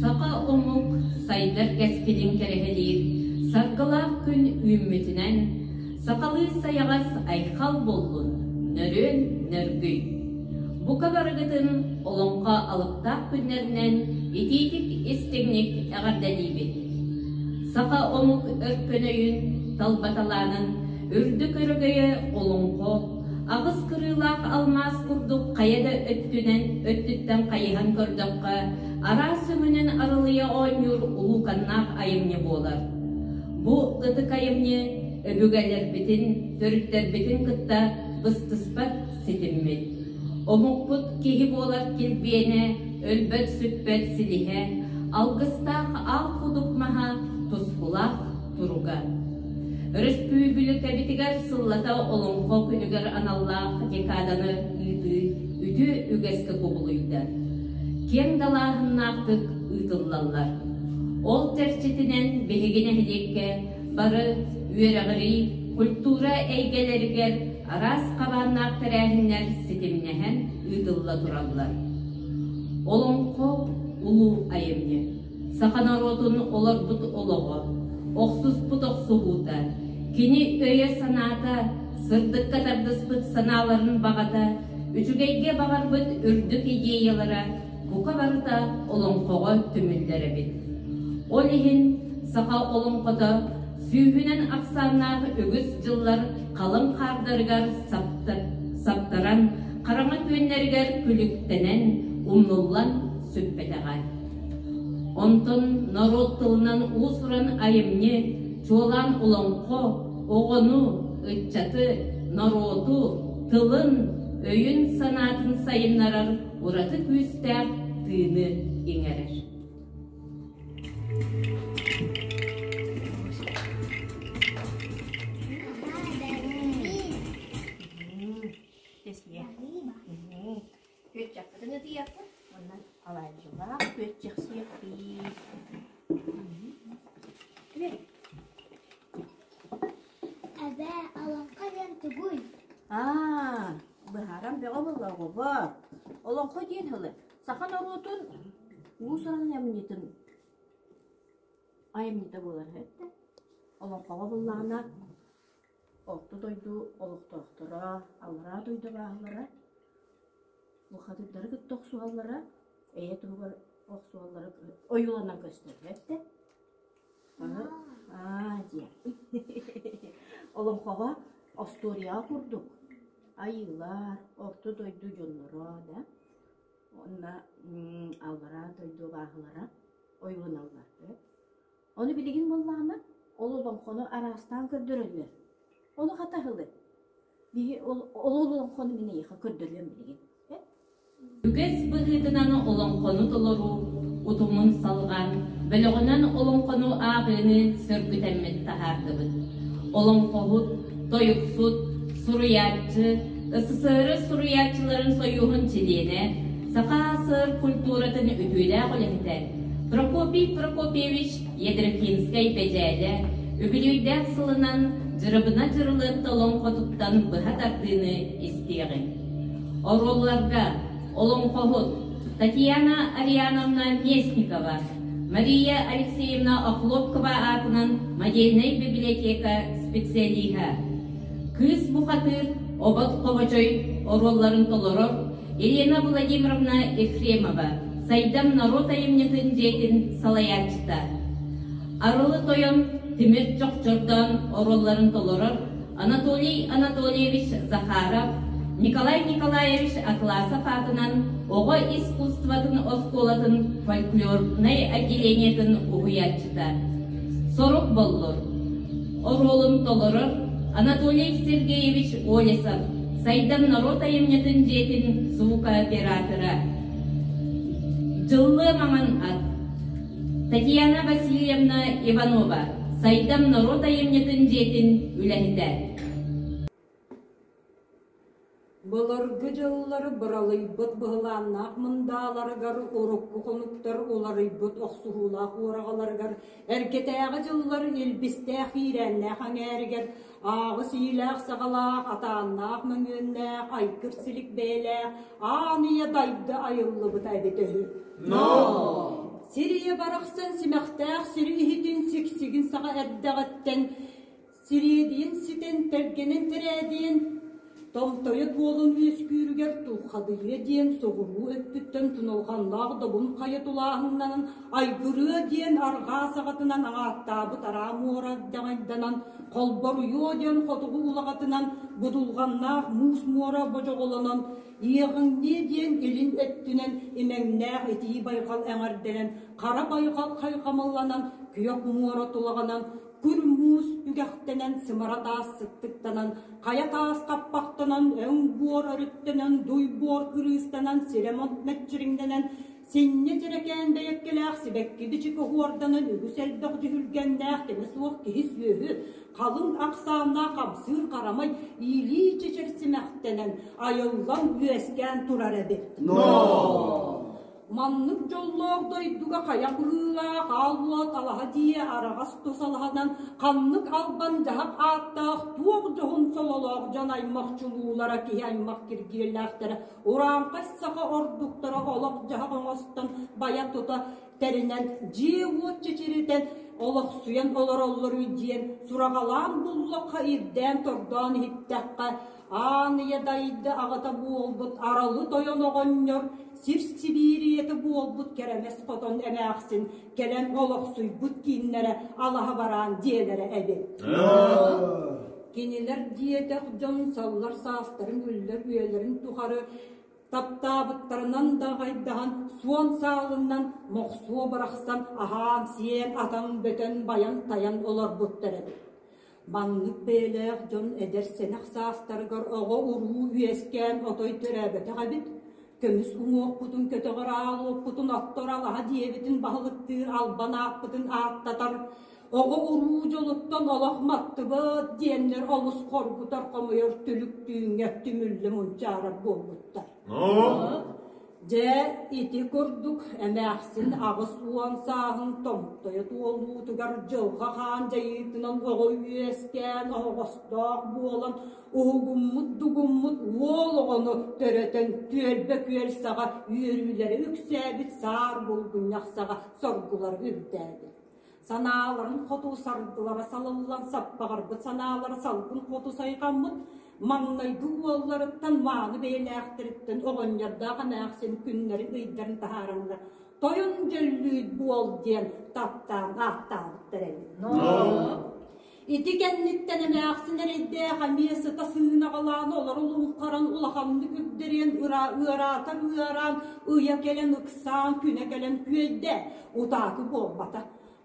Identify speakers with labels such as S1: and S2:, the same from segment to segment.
S1: Саха омук сайдар кэскилин кэрэһэлиир саргылаах күн үүммүтүнэн, сахалыы сайаҕас айхал буоллун, нөрүөн нөргүй! Бука барыгытын олоҥхо алыптаах күннэринэн итиитик истиҥник эҕэрдэлиибит! Саха омук өркөн өйүн талбаталаанын үрдүк өрөгөйө олоҥхо Аҕыс кырыылаах алмаас курдук хайа да өттүнэн өттүттэн хайыһан көрдөххө, араас өҥүнэн арылыйа оонньуур улууканнаах айымньы буолар. Бу ытык айымньы өбүгэлэрбитин, төрүттэрбитин кытта быстыспат ситиммит. Омукпут киһи буолар килбиэнэ, өлбөт-сүппэт силиһэ, алгыстаах аал кудук маһа, тускулаах туруга. Өрөспүүбүлүкэбитигэр сыллата Олоҥхо күнүгэр аналлаах декаданы ыытыы үтүө үгэскэ кубулуйда. Киэҥ далааһыннаахтык ыытыллаллар. Ол чэрчитинэн биһиги нэһилиэккэ бары үөрэҕирии, культура эйгэлэригэр араас хабааннаах тэрээһиннэр ситимнэһэн ыытылла тураллар. Олоҥхо улуу айымньы. Саха норуотун олорбут олоҕо, охсуспут охсуһуута, кини өйө-санаата, сырдыкка тардыспыт санааларын баҕата, үчүгэйгэ баҕарбыт үрдүк идеялара бука барыта олоҥхоҕо түмүллэр эбит. Ол иһин саха олоҥхото сүүһүнэн ахсааннаах үгүс дьыллар халыҥ хаардарыгар саптаран, хараҥа күөннэригэр күлүктэнэн, умнуллан сүппэтэҕэ. Онтон норуот тылынан уус-уран айымньы, чуолаан олоҥхо, оҕону, ыччаты, норуоту, тылын, өйүн-санаатын сайыннарар ураты күүстээх тыыны иҥэрэр.
S2: Күөрчэхпитин ытыйыахпыт уонна алаадьылаах күөрчэх сиэхпит.
S3: Эбээ, олоҥхо диэн тугуй?
S2: Аа, быһааран бөҕө буолла оҕобор. Олоҥхо диэн ылы саха норуотун уус-уран айымньытын айымньыта буолар эбит. Олоҥхоҕо буллаҕына Орто дойду олохтоохторо, аллараа дойду абааһылара бухатыырдары кытта охсуһаллара, эйэ туһугар охсуһаллара ойууланан көстөр эбит Аны аа диэ олоҥхоҕо остуоруйаҕа курдук айыылар, орто дойду дьонноро да уонна аллараа дойду абааһылара ойууланаллар Ону билигин буоллаҕына, ол олоҥхону араастаан көрдөрөллөр. Ону хата аһылы. Биһи ол ол олоҥхону мин эйиэхэ көрдөрүөм билигин.
S1: Үгэс быһыытынан олоҥхону толоруу утумун салҕаан, бөлөҕүнэн олоҥхону ааҕыыны сөргүтэммит таһаардыбыт. Олоҥхоһут, тойуксут, суруйааччы, СССР суруйааччыларын сойууһун чилиэнэ, Саха АССР культуратын үтүөлээх үлэһитэ Прокопий Прокопьевич Ядрихинскай-Бэдьээлэ үбүлүөйдээх сылынан Дьырыбына Дьырылыатта олоҥхотуттан быһа тардыыны истиэҕиҥ. Оруолларга олоҥхоһут Татьяна Ариановна Местникова, Мария Алексеевна Охлопкова аатынан модельнай библиотека специалиһа, Кыыс бухатыыр Обот Хобочой оруолларын толорор Елена Владимировна Ефремова, Сайдам норуот айымньытын дьиэтин салайааччыта. Арылы Тойон Тимир Чохчордоон оруолларын толорор Анатолий Анатольевич Захаров, Николай Николаевич Атласов аатынан оҕо искусствотын оскуолатын фольклорнай отделениетын уһуйааччыта. Сорук Боллур оруолун толорор Анатолий Сергеевич Олесов, Сайдам норуот айымньытын дьиэтин звукооператора. Дьыллыа маҥан ат Татьяна Васильевна Иванова, Сайдам норуот айымньытын дьиэтин үлэһитэ.
S4: Былыргы дьыллары быралыйбыт быһылааннаах мындааларыгар, урукку хонуктар уларыйбыт охсуһуулаах уораҕаларыгар, эргэтээҕи дьыллар илбистээх иирээннээх эҥээригэр, ааҕыс иилээх-саҕалаах, атааннаах мөҥүөннээх, айгыр-силик бэйэлээх аан ийэ дайды айыллыбыта эбитэ үһү. Сир ийэ барахсан симэхтээх сири иһитин сиксигин саҕа эрдэҕиттэн Сириэдийэн ситэн, тэлгэнэн тэрээдийэн, томтойо туолун үөскүүрүгэр тулхадыйыа диэн соҕуруу өттүттэн туналҕаннаах добун хайа тулааһыннанан айгырыа диэн арҕаа саҕатынан аҥааттаабыт араа муора даҕайданан холборуйуо диэн хотугу улаҕатынан будулҕаннаах муус муора бодьоҕолонон иэҕиҥниэ диэн илин өттүнэн имэҥнээх итии байҕал эҥэрдэнэн хара байҕал хайҕамылланан күөх муора тулаҕанан Күр муус үгэхтэнэн, сымара таас сыттыктанан, хайа таас хаппахтанан, өҥ буор өрүттэнэн, дуй буор кырыыстанан, сирэм от мэччириҥнэнэн, синньэ дьэрэкээн бэйэккэлээх сибэкки бичик оһуорданан үгүс элбэх дьүһүлгэннээх кэмэ суох киһи-сүөһү, халыҥ ахсааннаах хамсыыр харамай иилии чэчир симэхтэнэн, айыллан үөскээн турар эбит. Маннык дьоллоох дойдуга хайа быһыылаах аал уот алаһа дьиэ араҕас тус алаһанан ханнык албан дьаһах ааттаах туох дьоһун сололоох дьон аймах чулуулара киһи аймах киргиэллээхтэрэ урааҥхай саха ордуктара олох-дьаһах оҥостон байа тута тэринэн дьиэ-уот чэчиритэн олохсуйан олороллоруй диэн сураҕалаан буллахха ирдээн-тордоон иһиттэххэ Аан ийэ дайды аҕата буолбут Аралы тойон оҕонньор сир сибиирийэтэ буолбут Кэрэмэс хотон эмээхсин кэлэн олохсуйбут кииннэрэ алаһа бараан дьиэлэрэ эбит. Кинилэр диэтэх дьон саллар саастарын үллэр үйэлэрин тухары таптаабыттарынан да аҕайдаһан суон саалынан мохсуо бырахсан аһаан-сиэн атан-бөтөн байан-тайан олорбуттар эбит. Маннык бэйэлээх дьон эдэр-сэнэх саастарыгар оҕо-уруу үөскээн отой төрөөбөтөх эбит. Көмүс уҥуохпутун көтөҕөр аал уоппутун оттор алаһа дьиэбитин баһылыктыыр албан ааппытын ааттатар оҕо-уруу дьолуттан олох маттыбыт диэннэр олус хоргутар хомуйар түлүк түүҥҥэ түмүллэ мунчаарар буолбуттар. Дьэ, ити курдук эмээхсин 80 сааһын томтойо туолуутугар дьылҕа хаан дьайыытынан оҕо үөскээн оһоҕостоох буолан уһугуммут-дугуммут уол оҕону төрөтөн түөлбэ күөл саҕа үөрүүлэрэ үксээбит саар булгунньах саҕа соргулар үрдээбит. Санааларын хоту саргылара салаллан саппаҕырбыт санаалара салгын хоту сайҕаммыт маҥнайгы уолларыттан мааны бэйэлээхтэриттэн оҕонньордоох эмээхсин күннэрин ыйдарын таһаараннар тойон дьөллүүт буол диэн таптаан ааттаабыттар эбит. Ити кэнниттэн эмээхсин эрэйдээх эмиэ сыта сыынаҕалаан олору луҥхаран улаханнык үрдэриэн ыараатар ыараан ыйа кэлэн ыксаан күнэ кэлэн күөйдэ утаакы буолбата.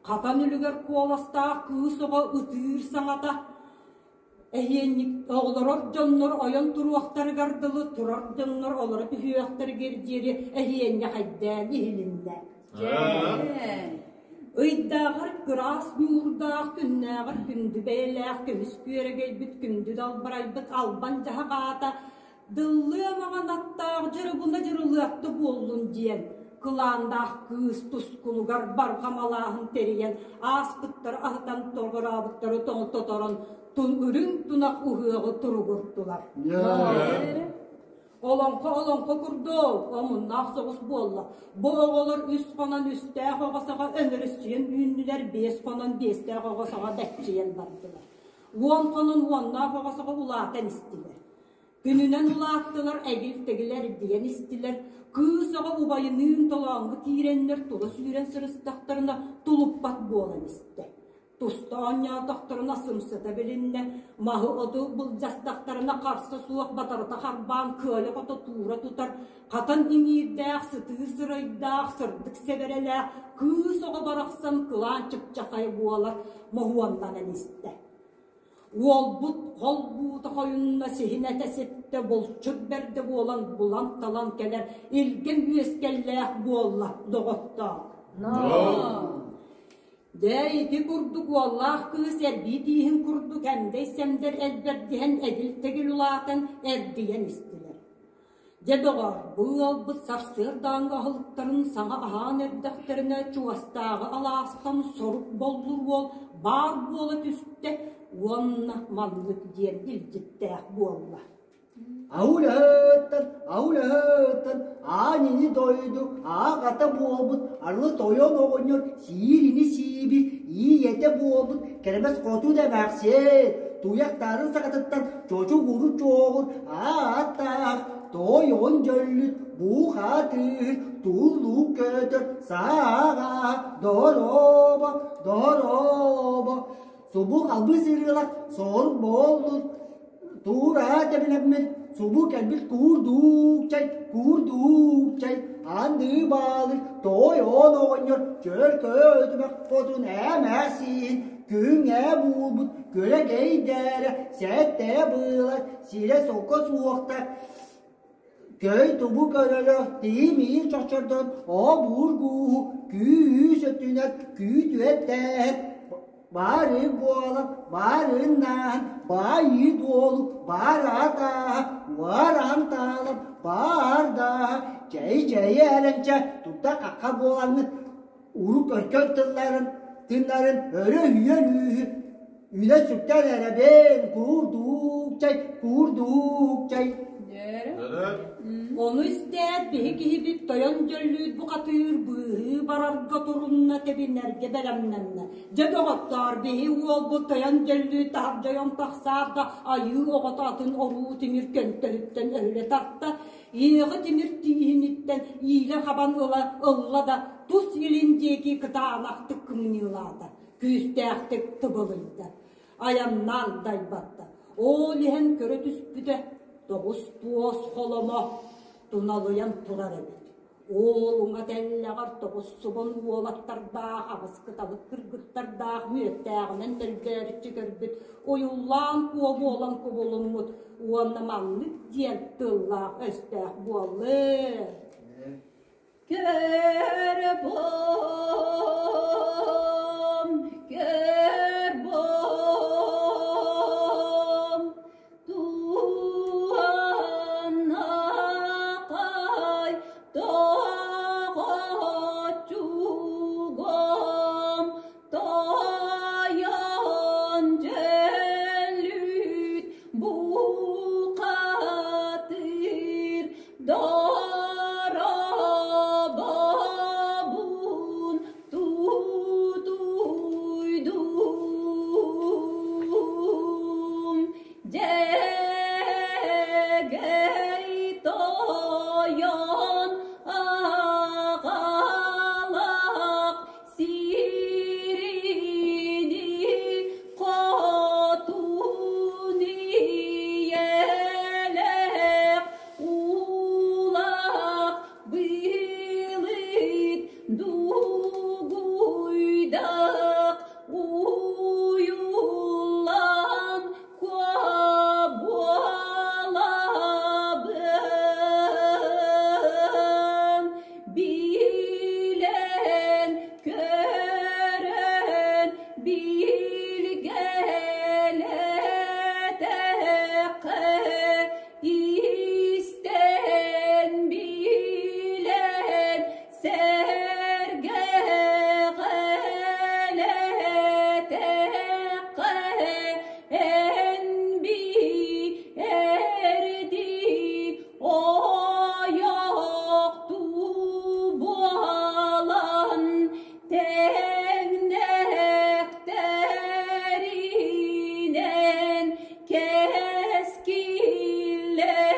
S4: Хатан үлүгэр куоластаах кыыс оҕо ытыыр саҥата эһиэнньик оҕолорор дьоннор ойон туруохтарыгар дылы турар дьоннор олоро түһүөхтэригэр диэри эһиэнньэхэйдээн иһилиннэ. Ыйдааҕар кыраас ньуурдаах, күннээҕэр күндү бэйэлээх көмүс күөрэгэйбит күндү далбарайбыт албан дьаһах аата дыллыа маҥан аттаах дьырыбына дьырылыатта буоллун диэн кылааннаах кыыс тускулугар барҕа малааһын тэрийэн ааспыттары аһытан тоҕорообуттары тоторон үрүҥ тунах уһуоҕу туругуртулар. Олоҥхо олоҥхо курдук, омуннаах соҕус буолла. Бу оҕолор үс хонон үстээх оҕо саҕа өҥөрүсчүйэн үүннүлэр, биэс хонон биэстээх оҕо саҕа бэччийэн бардылар. Уон хонон уоннаах оҕо саҕа улаатан истилэр. Күнүнэн улааттылар, эгил-тэгил эрдийэн истилэр. Кыыс оҕо убайыныын толооҥҥо киирэннэр тула сүүрэн сырыстахтарына тулуппат буолан истэ. Туста оонньоотохторуна сымсата билиннэ, маһы-оту былдьастахтарына харса суох батарыта харбаан кыайа-хото туура тутар, хатан иҥиирдээх, сытыы сырайдаах, сырдык сэбэрэлээх кыыс оҕо барахсан кылаан чыпчахай буолар моһуоннанан истэ. Уолбут хол-буута хойунна, сиһин этэ ситтэ, булчут бэрдэ буолан булан-талан кэлэр илгэн үөскэллээх буолла, доҕоттоор. Дьэ, ити курдук уоллаах кыыс эрбии тииһин курдук эмдэй-сэмдэр элбэрдиһэн эгил-тэгил улаатан эрдийэн истилэр. Дьэ, доҕоор, бу ыалбыт сарсыардааҥҥы аһылыктарын саҥа аһаан эрдэхтэринэ чугастааҕы алаастан сорук боллур уол баар буола түстэ уонна маннык диэн илдьиттээх буолла.
S5: Аулаһыттан, аулаһыттан аан ини дойду аҕата буолбут арылы тойон оҕонньор сиир ини сиибит иийэтэ буолбут кэрэмэс хотун эмээхсиэн туйахтарын саҕатыттан чочугуру чуоҕур ааттаах тойон дьөллүт буухатыыр туллуу көтөр сааҕа доробо доробо субу халбы сырыылах сор буоллун Туура тэбилэммит субу кэлбит куурдуукчай, куурдуукчай, анды баалыр тойон оҕонньор чөркөөтүмэх хотун эмээхсин күҥҥэ буолбут күрэгэйдэрэ сэттэ быылар сирэ солко суохта көй тубу көрөрө тимир чохчордон обургу күүс өттүнэн күүтүөттээһин бары буолан барыннаан байы дуолу баратаа уарантаалан баардаа чэй чэйи эленчэ тутта какка буолаҥҥыт урук өркөн тылларын тыннарын өрө үйөн үүһү үлэ сүктэн эрэбин куурдук чай куурдук чай
S4: Ону истээт биһи киһибит тойон дьөллүүт бухатыыр быыһыы барарга турунна тэбинэргэ бэлэмнэннэ. Дьэ доҕоттоор, биһи уолбут тойон дьөллүүт таһырдьайон тахсаат да айыы оҕото атын оруу тимир көнтөһүттэн өһүлэ тарта, иэҕи тимир тииһиниттэн иилэ хабан ыла ылла да тус илин диэки кытаанахтык кымньыылаата, күүстээхтик тыбылыйда. Айаннаан дайбатта. Ол иһэн көрө түспүтэ, тоҕус туос холомо туналыйан турар эбит. Уол уҥа тэллэҕэр тоҕус субун уолаттардаах, аҕыс кыталык кыргыттардаах мүөттээҕинэн тэлгээриччи көрбүт, уйуллаан куо буолан кубулуммут уонна маннык диэн тыллаах өстөөх буоллун. Көр бом, көр бом, Туһаннакай тоҕоччугом тойон дьөллүүт бухатыыр Доробобун тутуйдум, Дьэгэй тойон аҕалах сирини хотун ийэлээх Улах былыт дугуйдах уйуллан куобуолабын билэн көрөн билгэлэтэххэ Истэн билэн сэргэҕэлэтэххэ эн биэрдии ойохтуу буолан тэҥнэхтэринэн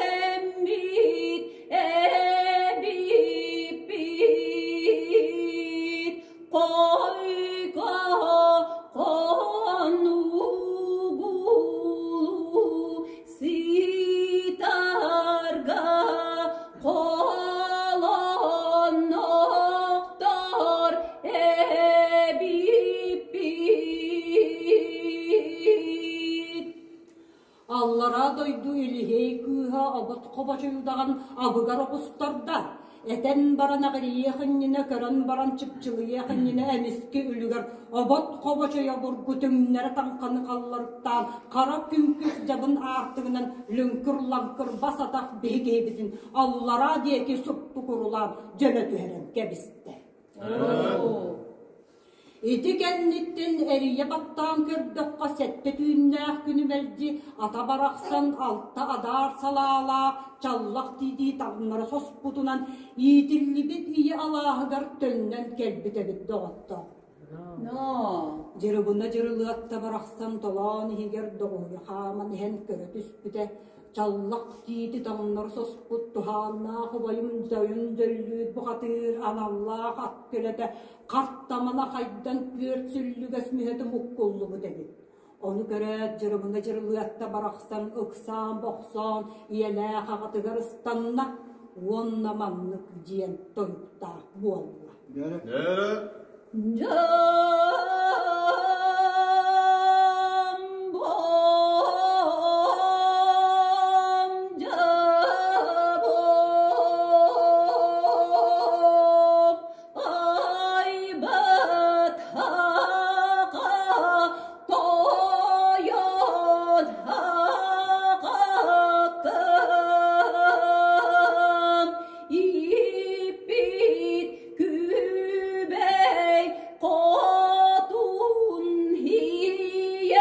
S4: Кэскиллэммит эбиппит хойго хонугулуу сытарга холоннохтор эбиппит. Аллараа дойду Илиһиэй кыыһа обот хобочуйдаҕын абыгар оҕустарда. Этэн баран аҕырыйыах иннинэ, көрөн баран чыпчылыйыах иннинэ эмискэ үлүгэр обот хобочойо бургу түҥнэрэ таҥханы халларыктаан хара күҥкүс дьабын аартыгынан лүҥкүр-лаҥкыр бас атах биһи киһибитин аллараа диэки супту курулаан дьөлө түһэрэн кэбистэ. Ити кэнниттэн эрийэ баттаан көрдөххө сэттэ түүннээх күнү мэлдьи ата барахсан алта адаар салаалаах чаллах тиитии таҥнары соспутунан иитиллибит ийэ алааһыгар төннөн кэлбит эбит доҕоттор. Дьырыбына дьырылыатта барахсан толоон иһигэр доҕуһуйа хааман иһэн көрө түспүтэ чаллах тиити таҥнары соспут туһааннаах убайым дьойун дьөллүүт бухатыыр аналлаах ат көлөтө хартамана хайдан түөрт сүллүгэс мүһэтэ муккуллубут эбит. Ону көрөөт Дьырыбына Дьырылыатта барахсан ыксаан-бохсоон ийэлээх аҕатыгар ыстанна уонна маннык диэн тойуктаах буолла. Тойон аҕаккам ииппит күбэй хотун ийэкэм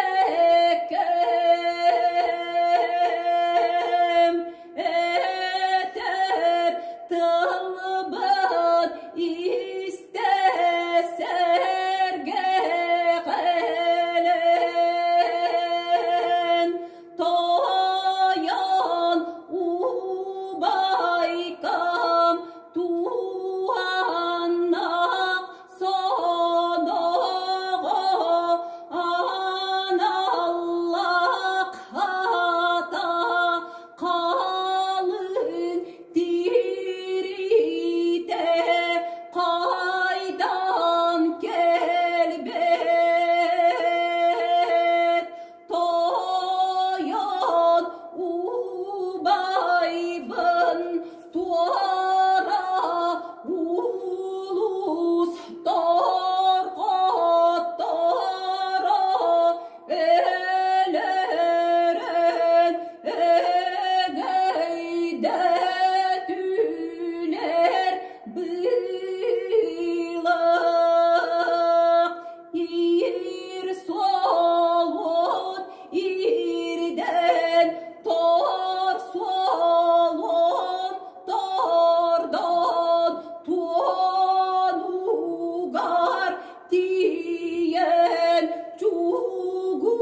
S4: этэр тылбын истэ сэргэҕэлэн тойон убайкам туһаннах соноҕо аналлах хата халыҥ тириитэ хайдан кэлбэт тойон убайбын туора улус торҕотторо өлөрөн эгэйдэтүлэр быылах ир суолун ирдэн тор суолун тордон туонугар тиийэн чугуйом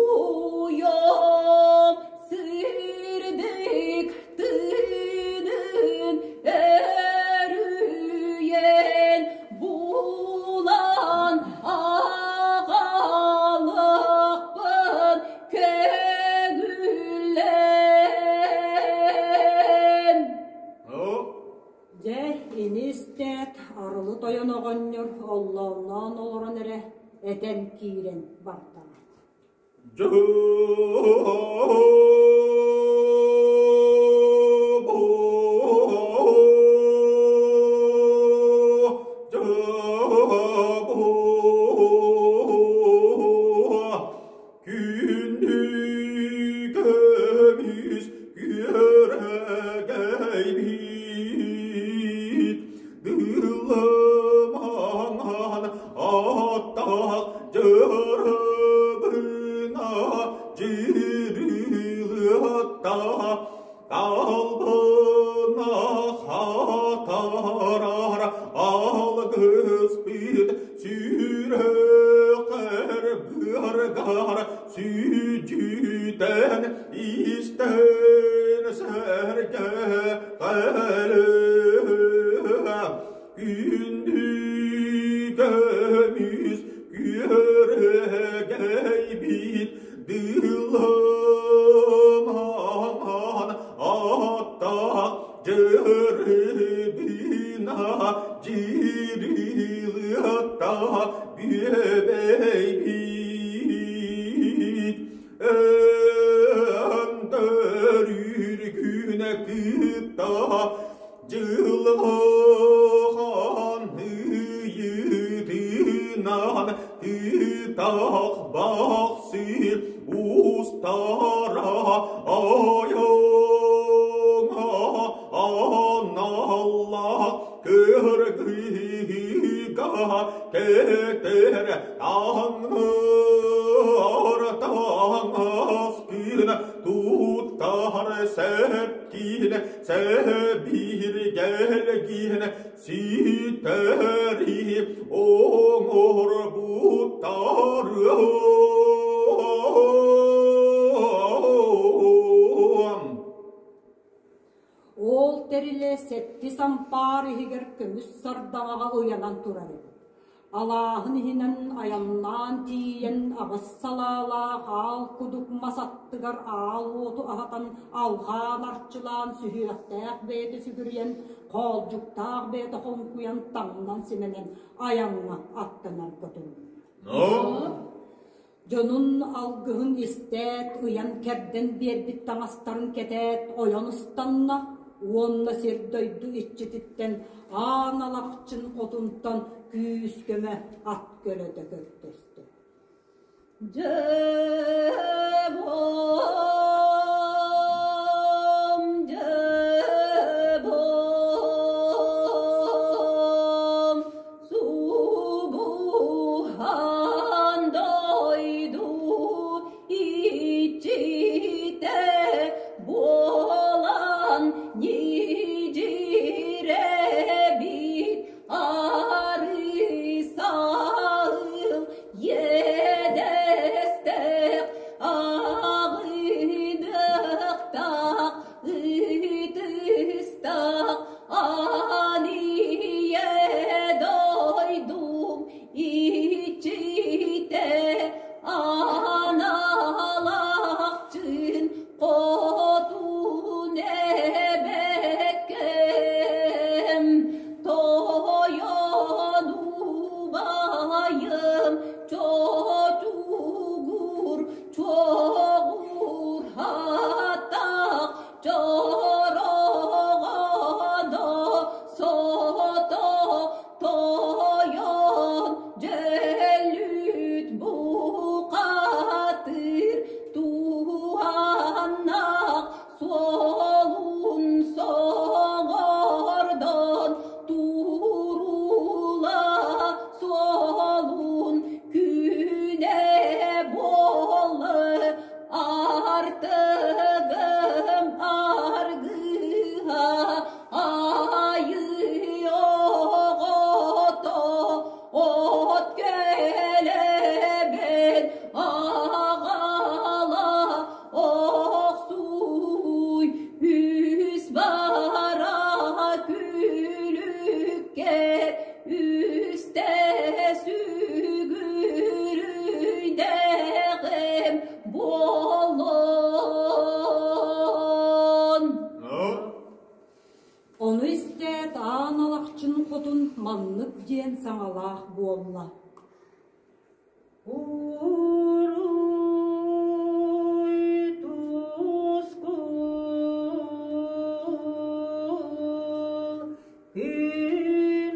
S4: сырдык тыынын өрүйэн булан аҕалыахпын көҥүллэн. Дьэ, ини истээт, Арылы Тойон оҕонньор оллоонноон олорон эрэ этэн киирэн бардаҕа.
S6: Күндү көмүс күөрэгэйбит Дылымаҥан аттаах дьырыбына дьырылыатта Албына хатарар алгыспыт сүрэхэр быаргар сүдьүтэн истэн сэргэ Күндү көмүс күөрэгэйбит Дылымаҥан аттаах дьырыбына дьирилыатта бүөбэйбит Өндөрүр күнэ кытта дьылҕа Аттах бахсы устара айыңа аналлах кыргыга кетер таңыр таңас күн туттар септин себиргелгин ситери оҥорбуттарым.
S4: Ол тэрилэ сэттис ампаар иһигэр көмүс сардаҥаҕа ыйанан турар эбит. Алааһын иһинэн айаннаан тиийэн аҕыс салаалаах аал кудук мас аттыгар аал уоту аһатан алҕаан арчылаан сүһүөхтээх бэйэтэ сүгүрүйэн, хоолдьуктаах бэйэтэ хоҥкуйан таҥнан симэнэн айаҥҥа аттанарга туруммут. Дьонун алгыһын истээт, ыйан-кэрдэн биэрбит таҥастарын кэтээт ойон ыстанна уонна сир-дойду иччититтэн Аан Алахчын хотунтан күүс-көмө ат көлөтө көрдөстө.
S1: Дьэ буом, дьэ буом, субуһан дойду иччитэ буолан ньидьирэбит арысаыл иэдэстээх аҕыныахтаах ытыстаах аан ийэ дойдум иччитэ аналахчын хотун эбэккэм тойон убайым чочугур чоҕур хаттах чороҕоно сото тойон дьөлүт бухатыр туһаннах суолун соҥордон турула суолун күнэ буолла артыгым аргыһа айыы оҕото от кэлэбин аҕала охсуй үс бара күлүккэ үстэ сүгүрүйдэҕим буоллун.
S4: Ону истээт Аан Алахчын хотун маннык диэн саҥалаах буолла: Уруй тускул күн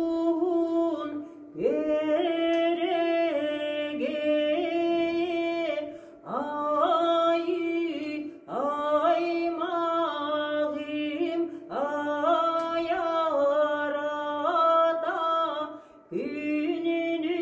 S4: улуун күөрэгэй Айыы аймаҕым айарата күнүнү.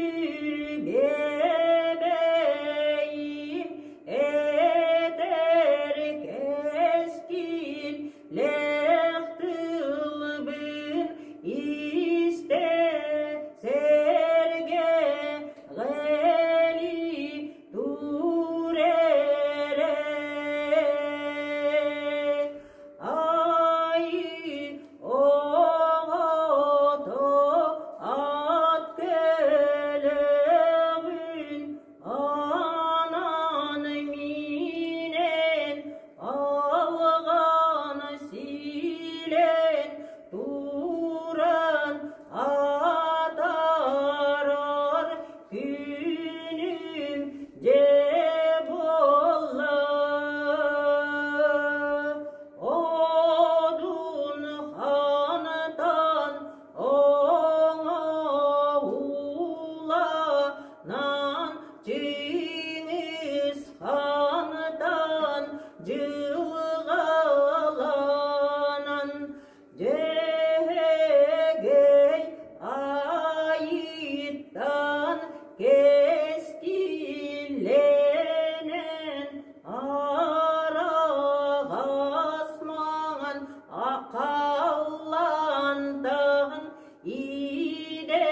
S2: Иде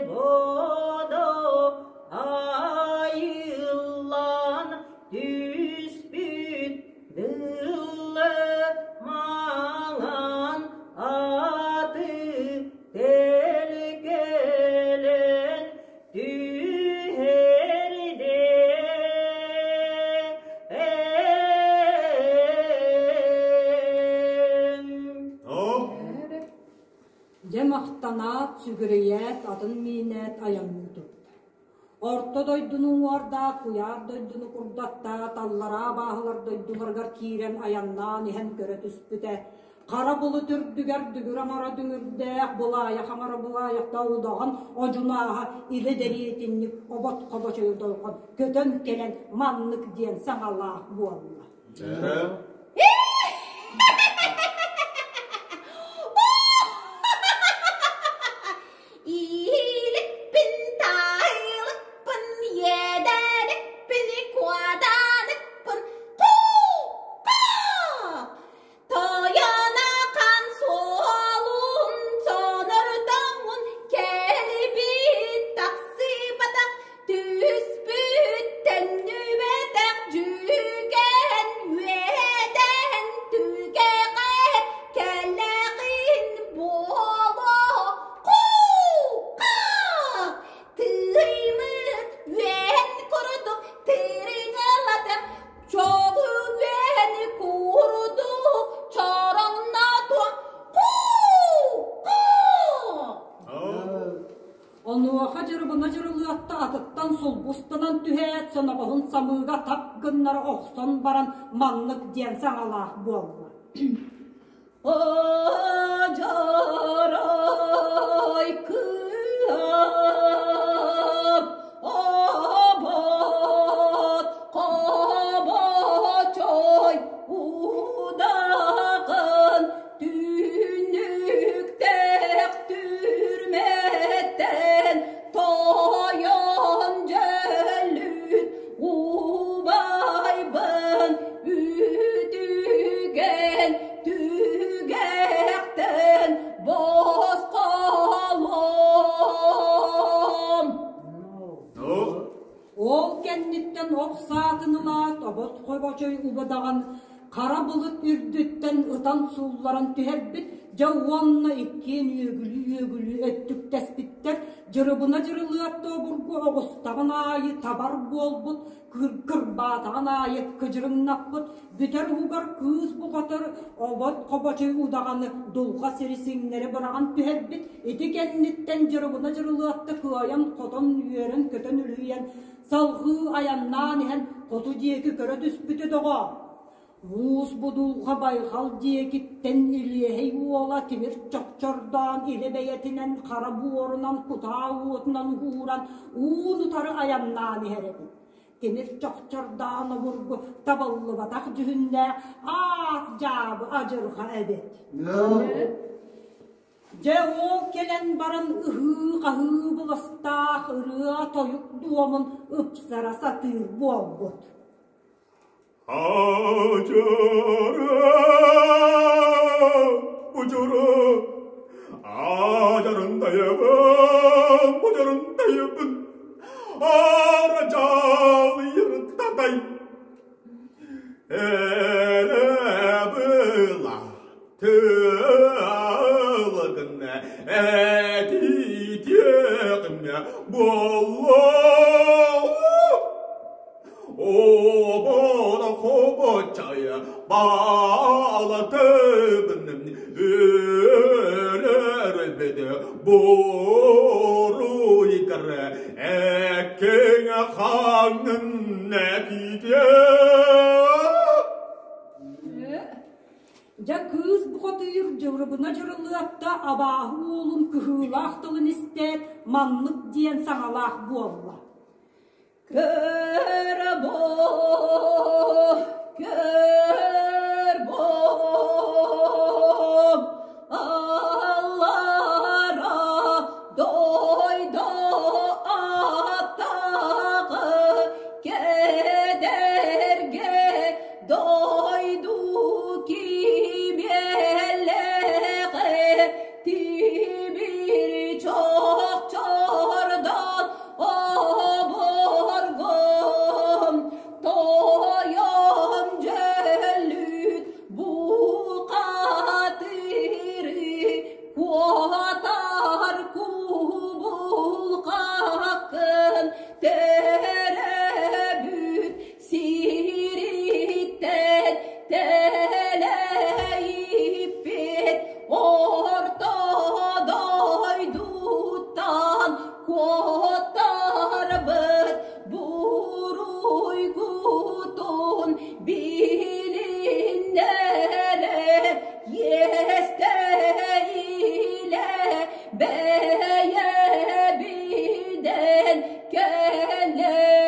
S2: бодо айыллан түспүт дылы маҥан аты телкелен түһэрде.
S4: Дьэ махтанаат, сүгүрүйээт, атын миинээт айанныы турда. Орто дойдуну уҥуордаах, куйаар дойдуну курдаттаат, аллараа бааһылар дойдуларыгар киирэн айаннаан иһэн көрө түспүтэ. Хара былыт үрдүгэр дүгүр аҥара дүҥүрдээх, былаайах аҥара былаайахта удаҕан одьунааһа илэ дэриэтинньик обот хобочойу дойҕон көтөн кэлэн маннык диэн саҥалаах буолла.
S1: Ииликпин, таайылыкпын, иэдээникпин, куодааныкпын, куу-каа! Тойонахан суолун сонордоҥун кэлбит тахсыбатах түспүт төннүбэтэх дьүгэн үөдэн түгэҕэр кэлэҕин буолуо куу-каа! Тыймыт үөн курдук тырыҥалатар чоҕу үөн курдук чороҥнотуо куу-куу!
S4: Онуоха дьырыбына дьырылыатта атыттан сулбустанан түһээт, соноҕоһун самыыга тап гыннара охсон баран маннык диэн саҥалаах буолла.
S1: Одьарай кыам, обот хобочой удаҕан Түннүктээх түрмэттэн тойон дьөлүт убайбын үтүгэн түгэхтэн босхолом.
S4: Ол кэнниттэн ох саатын ылаат, обот хобочой убадаҕан хара былыт үрдүттэн ытан суулларан түһэрбит, дьэ уонна иккиэн үөгүлүү-үөгүлүү өттүктэспиттэр, дьырыбына дьырылыатта обургу оҕустаҕын аайы табар буолбут, кырбаатаҕын аайы кыдьырыҥнаппыт, бүтэр уһугар кыыс бухатыр обот хобочой удаҕаны дулҕа сири сиҥнэри быраҕан түһэрбит, ити кэнниттэн дьырыбына дьырылыатта кыайан-хотон үөрэн-көтөн үлүһүйэн Салҕыы айаннаан иһэн хоту диэки көрө түспүтэ доҕоор, муус будулҕа байҕал диэкиттэн илиэһэй уола тимир чохчордоон илэ бэйэтинэн хара буорунан кутаа уотунан уһууран уун-утары айаннаан иһэр эбит. Тимир чохчордоон обургу табыллыбатах дьүһүннээх аат дьаабы адьырҕа эбит. Дьэ ол кэлэн баран ыһыы-хаһыы быластаах ырыа-тойук дуомун ыпсара сатыыр буолбут.
S6: Ажара, ужура, ажарындайыбын, мужарындайыбын, аражал йыртатай. Эребыла тыалыгын этитиэҕим буолло. Обоно хобочая балатыбын өлөр-өлбөт буруйгар эккиҥ хаҥын этитиэ.
S4: Дьэ кыыс бухатыыр дьырыбына дьырылыатта абааһы уолун кыһыылаах тылын истээт маннык диэн саҥалаах буолла.
S1: Көр бу, көр бу, аллара дойду аттаҕы кэдэргэ дойду кимиэлэҕэ тимир. бэйэбинэн кэлэм.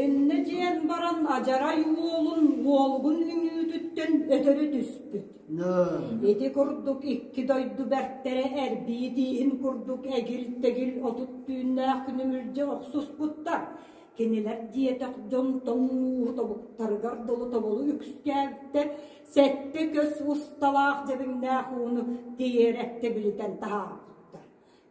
S4: Иннэ диэн баран адьарай уолун уолугун үҥүүтүттэн өтөрү түспүт. Ити курдук икки дойду бэртэрэ эрбии тииһин курдук эгил-тэгил 30 түүннээх күнү мүлдьү охсуспуттар. Кинилэр диэтэх дьон тоҥ мууһу тобуктарыгар дылы тобулу үксээбиттэр, сэттэ көс усталаах дьэбиҥнээх ууну тиэрэ тэбилитэн таһаарбыттар.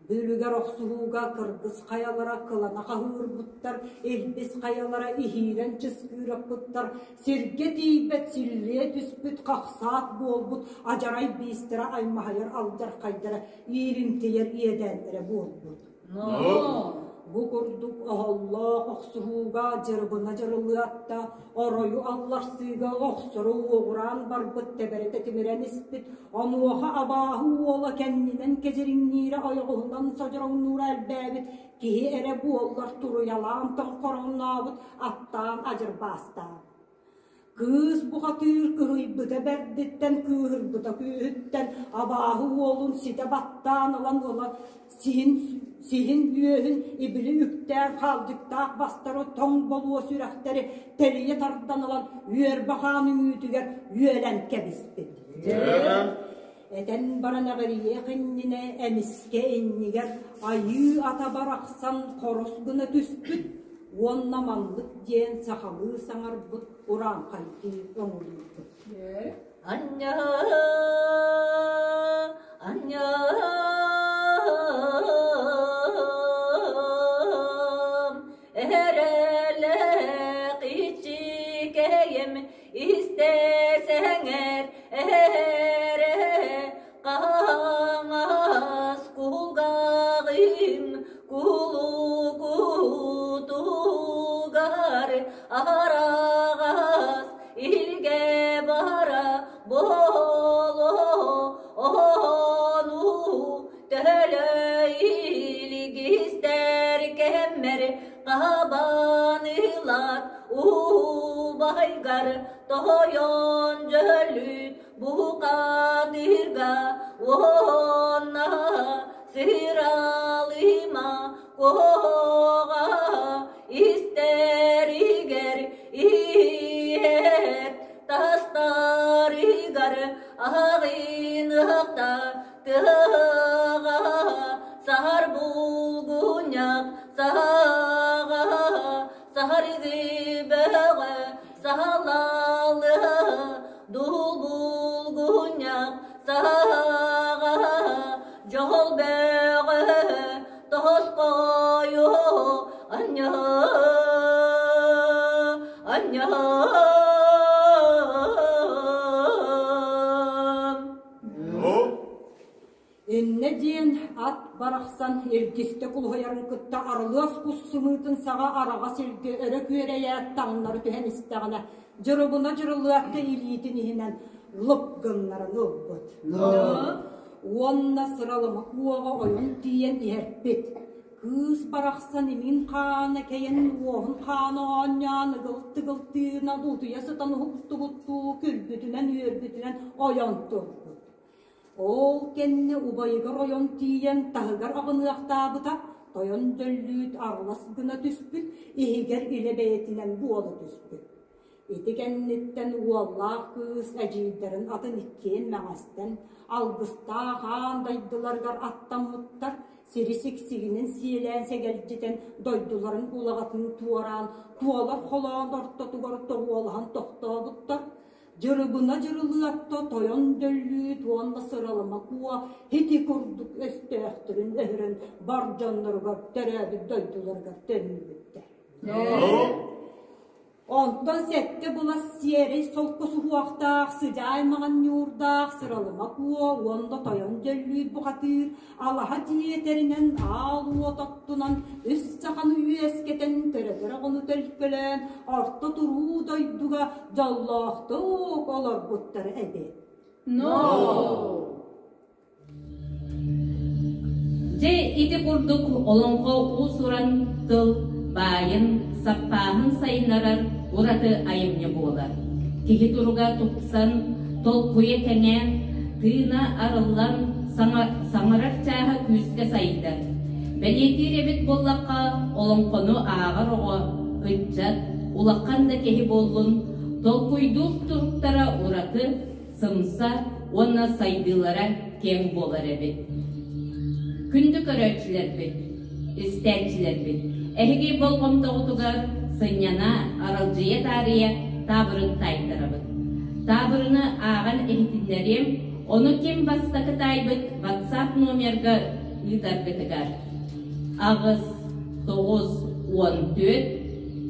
S4: Бүлүгэр охсуһууга кыргыс хайалара кылана хаһыырбыттар, илбис хайалара иһиирэн чыскыыраппыттар, сиргэ тиийбэт силлиэ түспүт хахсаат буолбут адьарай биистэрэ аймаһыйар алдьархайдара ииримтийэр иэдээннэрэ буолбут. Бу курдук оһоллоох охсуһууга дьырыбына дьырылыатта, оройу алларсыыга охсору уоҕураан барбыт тэбэрэ тэтимирэн испит, онуоха абааһы уола кэннинэн кэдьириҥниирэ ойоҕоһунан содьороҥнуура элбээбит, киһи эрэ буоллар туруйалаан тоҥхороҥнообут, аттаан адьырбаастаабыт. Кыыс бухатыыр кыһыйбыта бэрдиттэн, кыыһырбыта күүһүттэн абааһы уолун ситэ баттаан ылан ыла сиһин, сиһин үөһүн ибили үктээн хаалдьыктаах бастары тоҥ болуо сүрэхтэри тэлийэ тардан ылан үөрбэ хаан үҥүүтүгэр үөлэн кэбиспит. Этэн баран эҕирийиэх иннинэ эмискэ иннигэр айыы ата барахсан хорос гына түспүт уонна маннык диэн сахалыы саҥарбыт урааҥхайдыы оҥоруйбут.
S1: Анньа, анньа, эрэлэх иччикэйэм истэсэҥэр эрэ хаҥас кулгааҕым кулукутугар араҕас илгэ бара боло ону төлө илигистэр кэммэр хабанылар убайгар тоһойон дьөлүт бухатырга уонна сыралыма куоҕа истэригэр иһэр тастарыгар аҕыныахта тыаҕа саһар булгунньах саҕа саһаргы бөҕө саһалалы дул булгунньах саҕа дьоһол бөҕө тоһосхойу анньа анньа
S4: Иннэ диэн ат барахсан илгистэ кулуһуйарын кытта арылыас кус сымыытын саҕа араҕас илгэ өрө күөрэйээт таҥнары түһэн истэҕинэ, дьырыбына дьырылыатта илиитин иһинэн лып гыннаран ылбыт. Уонна сыралыма куоҕа ойон тиийэн иһэрпит. Кыыс барахсан имин хаана кэйэн уоһун хаана оонньоон ыгыл-тыгыл тыынан утуйа сытан уһуктубуттуу күлбүтүнэн-үөрбүтүнэн ойон турбут. Ол кэннэ убайыгар ойон тиийэн таһыгар аҕыныахтаабыта, тойон дөллүүт арылас гына түспүт, иһигэр илэ бэйэтинэн буола түспүт. Ити кэнниттэн уоллаах кыыс эдьиийдэрин атын иккиэн мэҥэстэн, алгыстаах аан дайдыларыгар аттаммыттар, сири сиксигинэн сиэлээн сэгэлдьитэн дойдуларын улаҕатын туораан, туолар холоон ортотугар тоҕуолаһан тохтообуттар, Дьырыбына дьырылыатта тойон дөллүүт уонна сыралыма куо ити курдук өстөөхтөрүн өһөрөн бар дьонноругар төрөөбүт дойдуларыгар төннүбүттэр. Онтон сэттэ былас сиэрэй солко суһуохтаах, сыдьаай маҥан ньуурдаах сыралыма куо уонна тойон дьөллүүт бухатыыр алаһа дьиэтэринэн аал уот оттунан үс саханы үөскэтэн төрөтөр оҕону төлкөлөөн орто туруу дойдуга дьоллоохтук олорбуттар эбит.
S1: No!
S7: Дьэ ити курдук олоҥхо уус-уран тыл баайын, саппааһын сайыннарар ураты айымньы буолар. Киһи туруга тупсан, толкуйа кэҥээн, тыына арыллан саҥарар чааһа күүскэ сайдар. Бэлиэтиир эбит буоллахха, олоҥхону ааҕар оҕо, ыччат, улахан да киһи буоллун, толкуйдуур туруктара ураты, сымса уонна сайдыылара киэҥ буолар эбит. Күндү көрөөччүлэрбит, истээччилэрбит, эһиги болҕомтоҕутугар сынньана, аралдьыйа таарыйа таабырын таайтарабыт. Таабырыны ааҕан иһитиннэриэм, ону ким бастакы таайбыт WhatsApp номерга ыытаргытыгар 8 9 14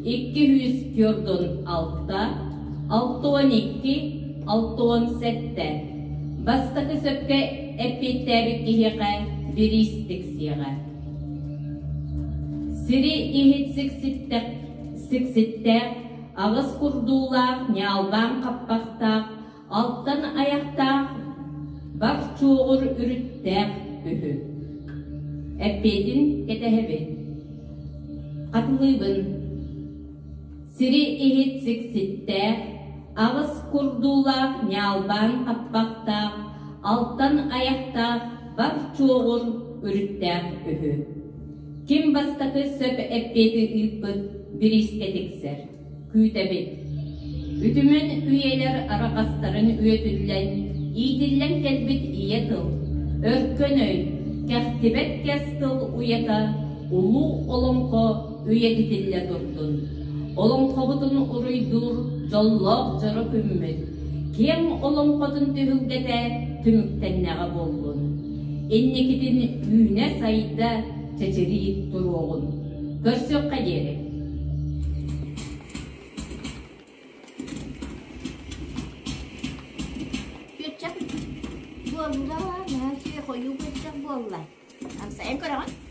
S7: 246 62 67 Бастакы сөпкө эппиэттээбит киһиэхэ бириис тиксиэҕэ. Сири иһит сикситтээх, аҕыс курдуулаах, ньаалбаан хаппахтаах, алтан айахтаах, бар чуоҕур үрүттээх үһү. Эппиэтин кэтэһэбин. Хатылыыбын. Сири иһит сикситтээх, аҕыс курдуулаах ньаалбаан хаппахтаах, алтан айахтаах бар чуоҕур үрүттээх үһү. Ким бастакы сөп эппиэти ыыппыт бириискэ тиксэр. Күүтэбит. Үтүмэн үйэлэр араҕастарын үөтүллэн, иитиллэн кэлбит ийэ тыл, өркөн өй, кэхтибэт кэс тыл уйата улуу олоҥхо үйэтитиллэ турдун. Олоҥхобутун уруйдуур дьоллоох дьоро күммүт, киэҥ олоҥхотун түһүлгэтэ түмүктэннэҕэ буоллун. Инникитин үүнэ-сайда чэчирии туруоҕун. Көрсүөххэ диэри.
S2: Күөччэх буолла, наһаа үчүгэй хойуу күөччэх буолла. Амсайан көрөҕүн?